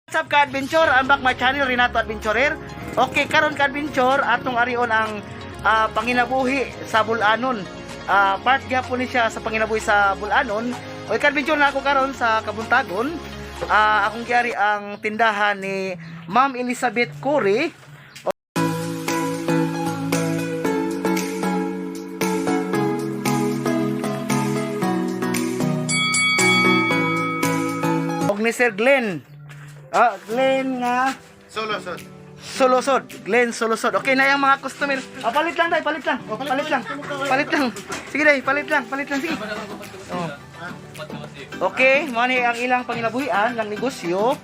What's up, ka-adventure? I'm back my channel, Renato Adventurer. Okay, karon, ka-adventure, atong arion ang panginabuhi sa Bulanon. Part gyapon ni siya sa panginabuhi sa Bulanon. Okay, ka-adventure, na ako karon sa Kabuntagon. Akong giari ang tindahan ni Ma'am Elizabeth Curry. Og ni Sir Glenn. Glenn nga Solo, solo. Solosod, Glenn Solosod. Okay na yung mga customer. Palit lang day, palit lang. Oh, palit lang. Palit lang. Sige day, palit lang, palit lang sige. Oh. Okay, mo ni ang ilang panginabuhian, lang negosyo,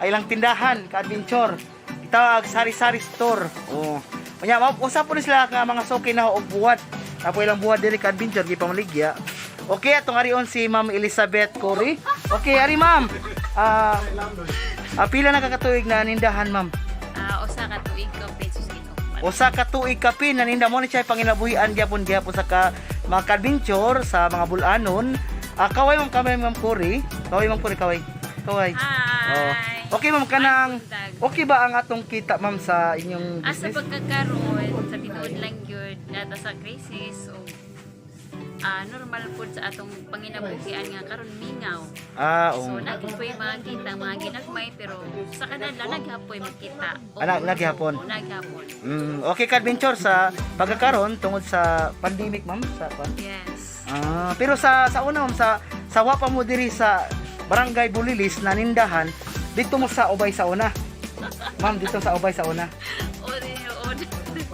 ay ilang tindahan, ka-adventure. Itawag sari-sari store. Oh. Unya, usap po ni sila nga mga suki na og buhat. Tapo ilang buhat diri, ka-adventure, gipamaligya. Okay, atong arion si Ma'am Elizabeth Corey. Okay, ari ma'am. Pila na kakatuig na nindahan, ma'am? 1 ka tuig ko pesos ginuman. 1 ka tuig kapin naninda mo ni siya panginabuhian gyapon gyapon sa ka mga ka-adventure sa mga Bulanon. Kaway ma'am, kaway ma'am Cory. Kaway ma'am Cory, kaway. Kaway. Hi. Oh. Okay ma'am, kanang Ay, buntag. okay ba ang atong kita, ma'am, sa inyong Sa business? pagkakaroon sa tinuod lang gyud nata sa crisis o normal pud sa atong panginabuhian nga karon mingaw. So Oo. nagipoy mga kita mga ginagmay pero sa kanila naghapoy magkita. O, Naghapon. O, naghapon. Okay ka-adventure, sa pagkakaroon tungod sa pandemic, ma'am, sa kwan. Yes. Pero sa una, ma'am, sa wa pa mo diri sa Barangay Bulilis nanindahan dito mo sa Ubay sa una. Ma'am, dito sa Ubay sa una. O, di, o, di.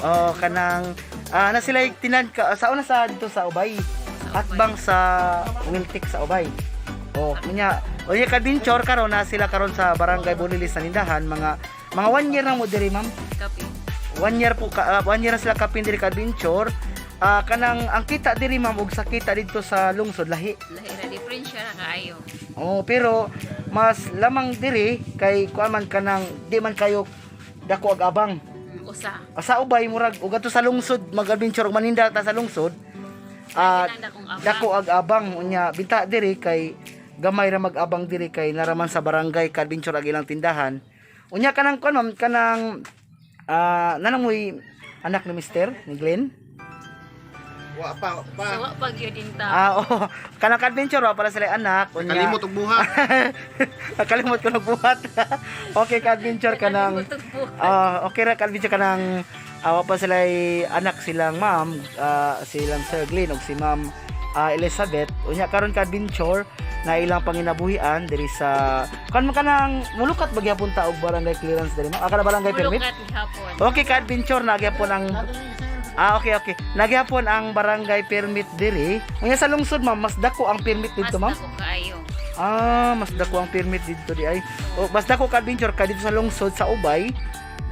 Oh, kanang na sila tinan ka sa una sa dito sa Ubay. Atbang sa Wiltik sa Ubay. Oh, unya, unya ka-adventure, karon na sila karon sa Barangay Bulilis sa nindahan, mga one year na mo diri, ma'am. Kape. One year po ka, one year na sila kapin diri, ka-adventure. Kanang ang kita diri, ma'am, ug sa kita dito sa lungsod, lahi. Lahi ra diferensya ra kaayo. Oh, pero mas lamang diri kay kuan man kanang di man kayo dako ag abang. Usa. Sa Ubay murag ug ato sa lungsod mag-adventure ug maninda ta sa lungsod. Ang dakong abang. Dako ag abang, unya binta diri kay gamay ra mag-abang diri kay naraman sa barangay, ka-adventure, ag ilang tindahan. Unya kanang kuan, ma'am, kanang nanangoy anak ni Mister ni Glenn. Wa pa, pa. Sa wa pa gyud inta. Oh, kanang ka-adventure, wa pala sila anak. Unya Kalimot og buhat. Nakalimot ko nagbuhat. Okay, ka-adventure, kanang Nakalimot og buhat. Okay ra, ka-adventure, kanang awa pa sila anak silang ma'am, silang Sir Glenn ug si Ma'am Elizabeth. Unya karon, ka-adventure, na ilang panginabuhian diri sa kan kanang mulukat ba gyapon ta og barangay clearance diri, ma'am? Kana barangay permit. Mulukat gihapon. Okay, ka-adventure, nagyapon ang okay. Nagyapon ang barangay permit diri. Unya sa lungsod, ma'am, mas dako ang permit dito, Mas ma'am. dako kaayo. Mas dako ang permit dito di ay. O, mas dako ka, adventure, ka dito sa lungsod sa Ubay.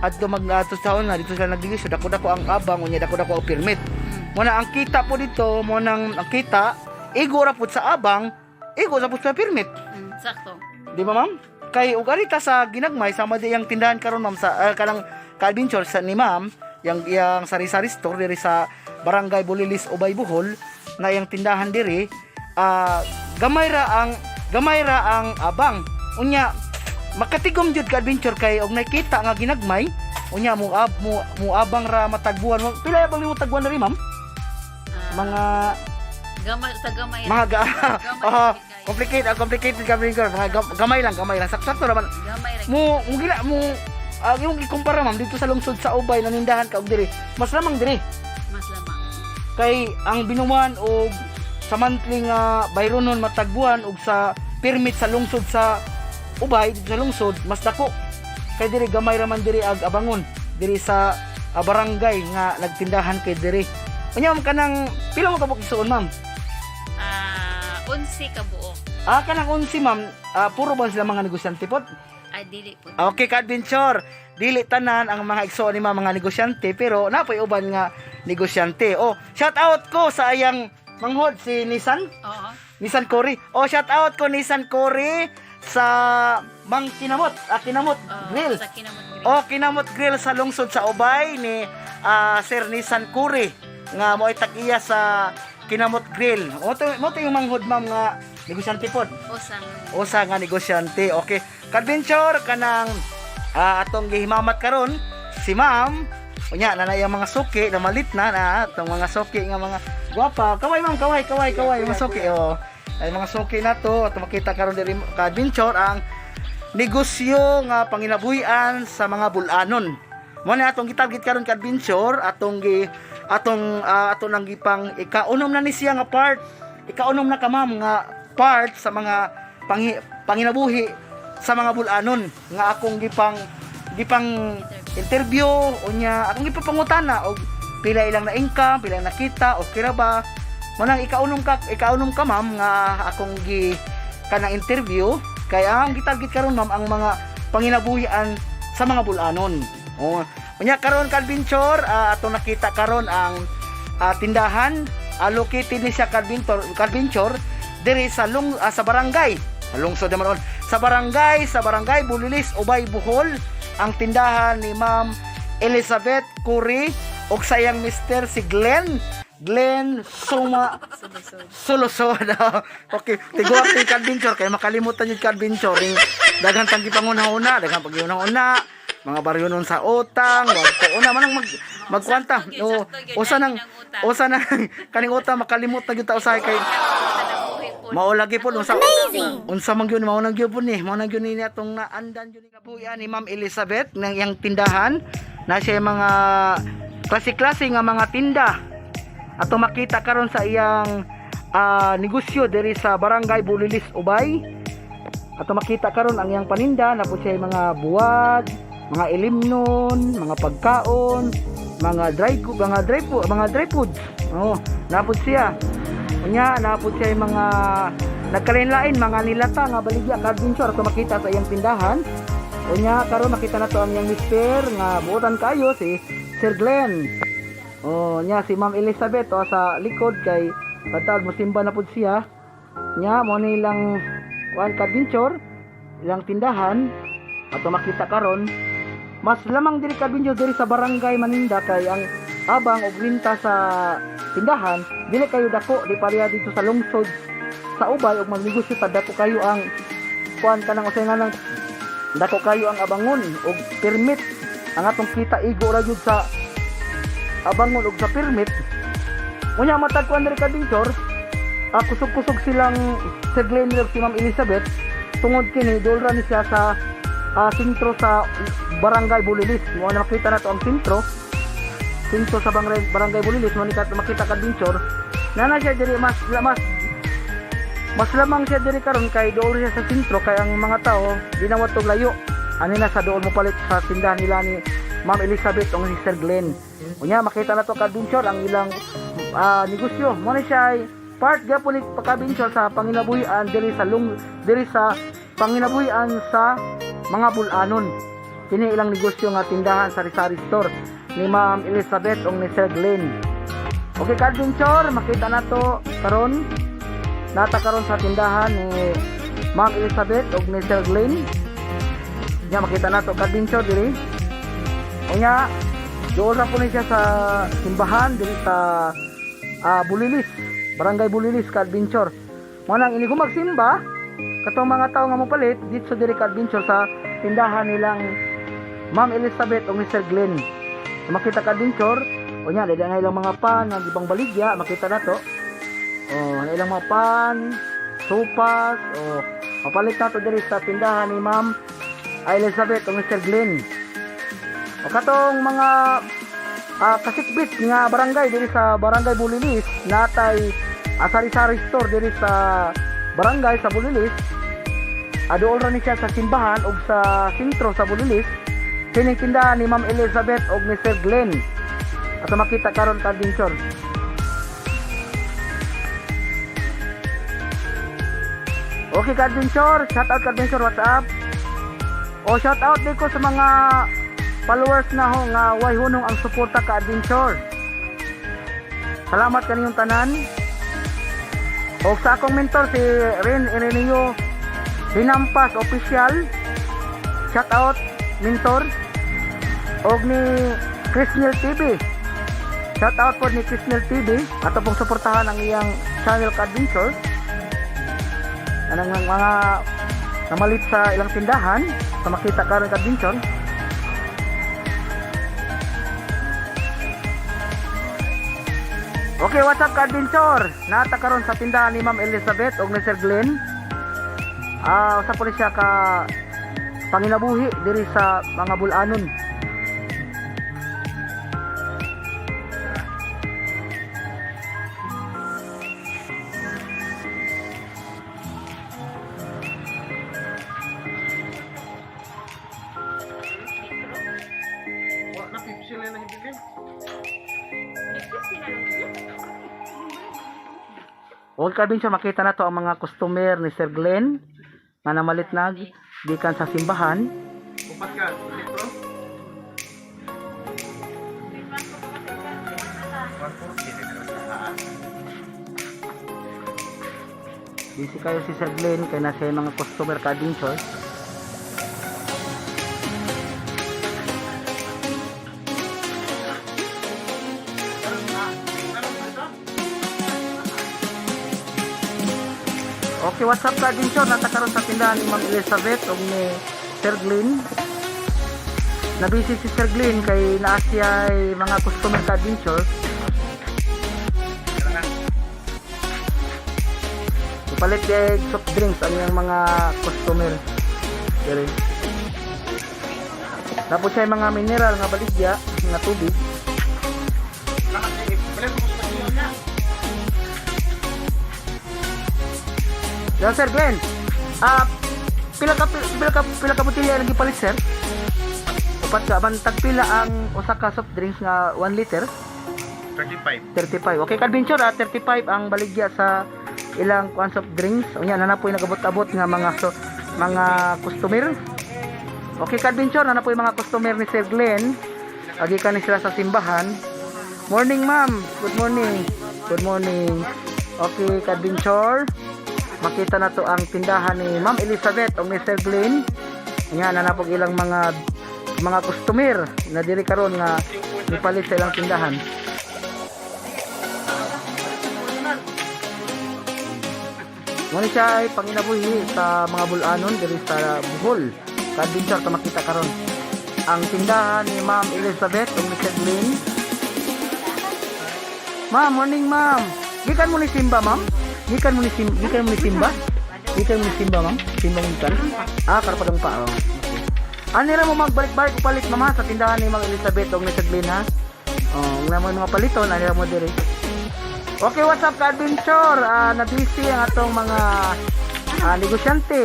At mag ato sa una dito sila nagnegosyo, dako dako ang abang, unya dako dako ang permit. Mo na ang kita po dito, mo nang ang kita igo ra pud sa abang, igo sa pud sa permit. Sakto. Di ba, ma'am? Kay ug ari ta sa ginagmay sama di yang tindahan karon, ma'am, sa kanang ka-adventure sa ni ma'am, yang iyang sari-sari store diri sa Barangay Bulilis, Ubay, Bohol na iyang tindahan diri, gamay ra ang abang. Unya makatigom jud, ka-adventure, kay og nakita nga ginagmay, unya mo abang ra matagbuan. Pila abang nimo tagbuan diri, ma'am? Mga Gamay sa gamay. mga ga Gamay oh, ra gyud kayo. complicated, ka-adventure, mga gamay lang, gamay lang, sakto raman. Gamay ra. Mo mo gila mo ang imong ikumpara, ma'am, dito sa lungsod sa Ubay nanindahan ka og diri, mas lamang diri Mas lamang. Kay ang binuman og sa monthly nga bayronon matagbuan og sa permit sa lungsod sa Ubay dito sa lungsod mas dako kay diri gamay ra man diri ag abangon diri sa barangay nga nagtindahan kay diri. Unya ma'am, kanang pila mo kabuk isuon, ma'am? 11 ka buok. Kanang 11, ma'am, puro ba sila mga negosyante pod? Dili po. Okay, ka-adventure. Dili tanan ang mga igsoon ni mga negosyante pero napoy uban nga negosyante. Oh, shout out ko sa ayang manghod si Nissan, Oo. Nissan Cory. Oh, shout out ko Nissan Cory sa Mang Kinamot, Kinamot Oo, Grill. Sa Kinamot Grill. Oh, Kinamot Grill sa lungsod sa Ubay ni Sir Nissan Cory nga mo'y tag-iya sa Kinamot Grill. Mo to yung manghod, ma'am, nga negosyante pod. Usa. Usa nga negosyante. Okay. Ka-adventure, kanang atong gihimamat karon si ma'am. Unya na na iyang mga suki na malit na na atong mga suki nga mga gwapa. Kaway, ma'am, kaway, kaway, kaway, mga suki, oh. Ay, mga suki na to at makita karon diri, ka-adventure, ang negosyo nga panginabuhian sa mga bulanon. Mo na atong gitarget karon, ka-adventure, atong gi atong ato nang gipang ikaunom na ni siya nga part, ikaunom na ka, ma'am, nga part sa mga panginabuhi sa mga bulanon nga akong gipang gipang interview. Unya akong gipapangutana og pila ilang na income, pila ilang nakita, okay ra ba. Mo nang ikaunom ka, ma'am, nga akong gi kanang interview kay ang gitarget karon, ma'am, ang mga panginabuhian sa mga bulanon. Oh, unya karon, ka-adventure, atong nakita karon ang tindahan, located ni siya, ka-adventure, diri sa lung sa barangay sa lungsod naman on, sa barangay Bulilis, Ubay, Bohol, ang tindahan ni Ma'am Elizabeth Curry ug sa iyang mister si Glenn Glenn Suma Sulusod. Sulusod. Okay, tiguak ni ka-adventure kay makalimutan yung ka-adventure. Yung daghan tang gipangunahuna, daghan pag-una, mga baryo nun sa utang, wag ko una man ang magkwanta. Sakto gyud, O, sakto gyud, usa nang lagi ng utang. Usa nang kaning utang makalimot na gyud ta usahay kay mao lagi po unsa unsa man gyud, mao na gyud po ni, mao na gyud ni atong naandan gyud ni kabuya ni Ma'am Elizabeth ng iyang tindahan na siya yung mga klase-klase nga mga tinda ato makita karon sa iyang negosyo diri sa Barangay Bulilis, Ubay. Ato makita karon ang iyang paninda na po siya yung mga buwag, mga ilimnon, mga pagkaon, mga dry foods. Oh, napod siya. Unya napod siya yung mga nagkalain-lain mga nilata nga baligya, ka-adventure, ato makita sa iyang tindahan. Unya karon makita na to ang iyang mister nga buotan kayo, si Sir Glenn. Oh, nya si Ma'am Elizabeth, oh, sa likod kay pataod mosimba na pud siya. Nya mo ni ilang kuan, ka-adventure, ilang tindahan ato makita karon. Mas lamang diri, ka-adventure, diri sa barangay Maninda kay ang abang og renta sa tindahan dili kayo dako, di pareha dito sa lungsod sa Ubay og magnegosyo ta, dako kayo ang kuan, kanang usay nga nang dako kayo ang abangon og permit. Ang atong kita igo ra gyud sa abangon og sa permit. Unya matag kuan diri, ka-adventure, kusog-kusog silang Sir Glenn ug si Ma'am Elizabeth tungod kini dool ra ni siya sa sentro sa Barangay Bulilis. Mo na makita na to ang sentro sentro sa barangay Bulilis. Mo ni ka makita, ka-adventure, na na siya diri mas mas mas lamang siya diri karon kay dool siya sa sentro, kay ang mga tao di na watog layo ani na sa dool mo palit sa tindahan nila ni Ma'am Elizabeth o si Sir Glenn. Unya makita na to, ka-adventure, ang ilang negosyo. Mo ni siya ay part gyapon ni, ka-adventure, sa panginabuhian diri sa panginabuhian sa mga bulanon. Kini ilang negosyo nga tindahan, sari-sari store ni Ma'am Elizabeth o ni Sir Glenn. Okay, ka-adventure, makita na to karon, nata karon sa tindahan ni Ma'am Elizabeth ug ni Sir Glenn. Nya makita nato, ka-adventure, diri. Unya doon ra po ni siya sa simbahan diri sa Bulilis, Barangay Bulilis, ka-adventure. Mo nang ini magsimba katong mga tao nga mopalit dito diri, ka-adventure, sa tindahan nilang Ma'am Elizabeth o ni Sir Glenn. Makita, ka-adventure, unya dili na ilang mga pan nga gibang baligya, makita nato. Oh, na ilang mga pan, sopas, oh, mapalit nato diri sa tindahan ni Ma'am Elizabeth o Mr. Glenn. O katong mga kasikbit nga barangay diri sa Barangay Bulilis, natay sari-sari store diri sa barangay sa Bulilis. Adool ra ni siya sa simbahan ug sa sentro sa Bulilis. Kining tindahan ni Ma'am Elizabeth ug Mr. Glenn. Ato makita karon, ka-adventure. Okay, ka-adventure, shout out, ka-adventure, what's up? O shout out din ko sa mga followers na ho nga way hunong ang suporta, ka-adventure. Salamat kaniyong tanan. O sa akong mentor si Ren Ireneo Hinampas Official. Shout out, mentor. Og ni Krisnel TV. Shout out po ni Krisnel TV. Ato pong suportahan ang iyang channel, ka-adventure. Anang mga Namalit sa ilang tindahan sa makita karon ka-adventure. Okay, what's up ka-adventure? Nata karon sa tindahan ni Ma'am Elizabeth ug ni Sir Glenn. Usa po ni siya ka panginabuhi diri sa mga bulanon. Wa na 50 lang na hibilin. Huwag ka-adventure, makita na to ang mga customer ni Sir Glenn nga namalit na gikan sa simbahan. Upat ka, litro. 140. Busy kayo si Sir Glenn kay nasa yung mga customer ka-adventure. Okay, what's up ka-adventure? Nata karon sa tindahan ni Ma'am Elizabeth ug ni Sir Glenn. Nabisi si Sir Glenn kay naa siya ay mga customer ka-adventure. Ipalit kay soft drinks ang iyang mga customer. Dere. Tapos siya mga mineral nga baligya, nga tubig. Yan, Sir Glenn. Pila ka botelya ang gipalit, sir? Upat ka man tagpila ang usa ka soft drinks nga 1 liter, 35. 35. Okay, ka-adventure 35 ang baligya sa ilang kuan soft drinks. Unya na na po'y nagabot-abot nga mga mga customer. Okay, ka-adventure na na po'y mga customer ni Sir Glenn. Agi ka ni sila sa simbahan. Morning, ma'am. Good morning. Good morning. Okay, ka-adventure. Makita na to ang tindahan ni Ma'am Elizabeth o ni Sir Glenn. Unya na na po ilang mga customer na diri karon nga nipalit sa ilang tindahan. Ngunit siya ay panginabuhi sa mga bulanon diri sa Bohol. Ka-adventure ta makita karon. Ang tindahan ni Ma'am Elizabeth ug ni Sir Glenn. Ma'am, morning ma'am. Gikan mo ni Simba, ma'am? Gikan mo ni Simba? Gikan mo ni Simba, ma'am? Simba mo gikan? Karpadong pa. Oh. Okay. Ani ra mo magbalik-balik og palit mama sa tindahan ni Ma'am Elizabeth ug ni Sir Glenn ha? Oh, nga mo yung mga paliton, ani ra mo diri. Okay, what's up ka-adventure? Na-busy ang atong mga negosyante.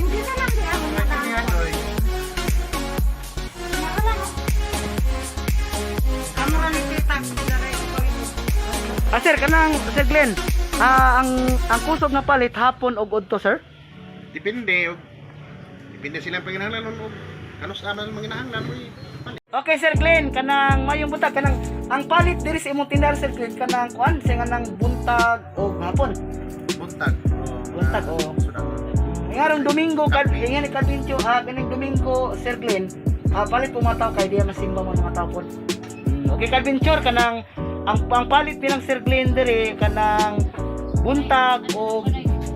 Hindi na lang di ako naka. Amo ra ni tita ko. Sir, kanang Sir Glenn, ang kusog nga palit hapon og udto, sir? Depende. Depende sila ang panginahanglan og kanus aman ang manginahanglan mo palit. Okay, Sir Glenn, kanang mayong buntag kanang ang palit diri sa imong tindahan, Sir Glenn, kanang kuan sa kanang buntag og hapon. Buntag. Buntag o. Sudan. Ngarong Domingo kad ingan ka bincho kaning Domingo, Sir Glenn, palit po mga tao kay diya masimba mo mga tao pod. Okay ka adventure kanang ang palit nilang Sir Glenn diri kanang buntag o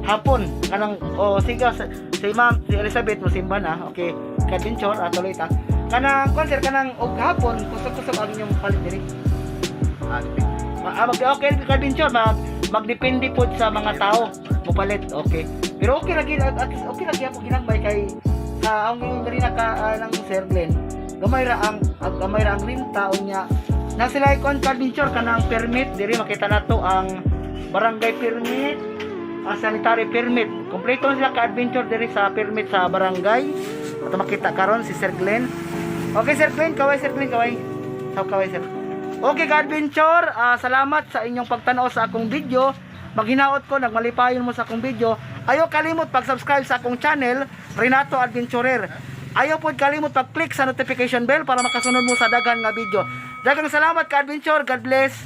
hapon kanang o siga si Ma'am si Elizabeth mo simba na. Okay ka adventure, tuloy ta kanang kuan sir kanang og hapon kusog-kusog ang inyong palit diri. Depende. Okay ka adventure, magdepende pod sa mga tao mopalit. Okay, pero okay lagi at least okay lagi ako ginagmay kay sa ang ngayon diri na ka ng Sir Glenn, gamay ra ang renta unya na sila kon ka adventure kanang permit diri makita nato ang barangay permit, ang sanitary permit. Kompleto na sila ka adventure diri sa permit sa barangay ato makita karon si Sir Glenn. Okay Sir Glenn, kaway Sir Glenn, kaway sa kaway sir. Okay ka-adventure, salamat sa inyong pagtanaw sa akong video. Maghinaot ko, nagmalipayon mo sa akong video. Ayaw kalimot pag-subscribe sa akong channel, Renato Adventurer. Ayaw pod kalimot pag-click sa notification bell para makasunod mo sa daghan nga video. Daghang salamat ka-adventure, God bless.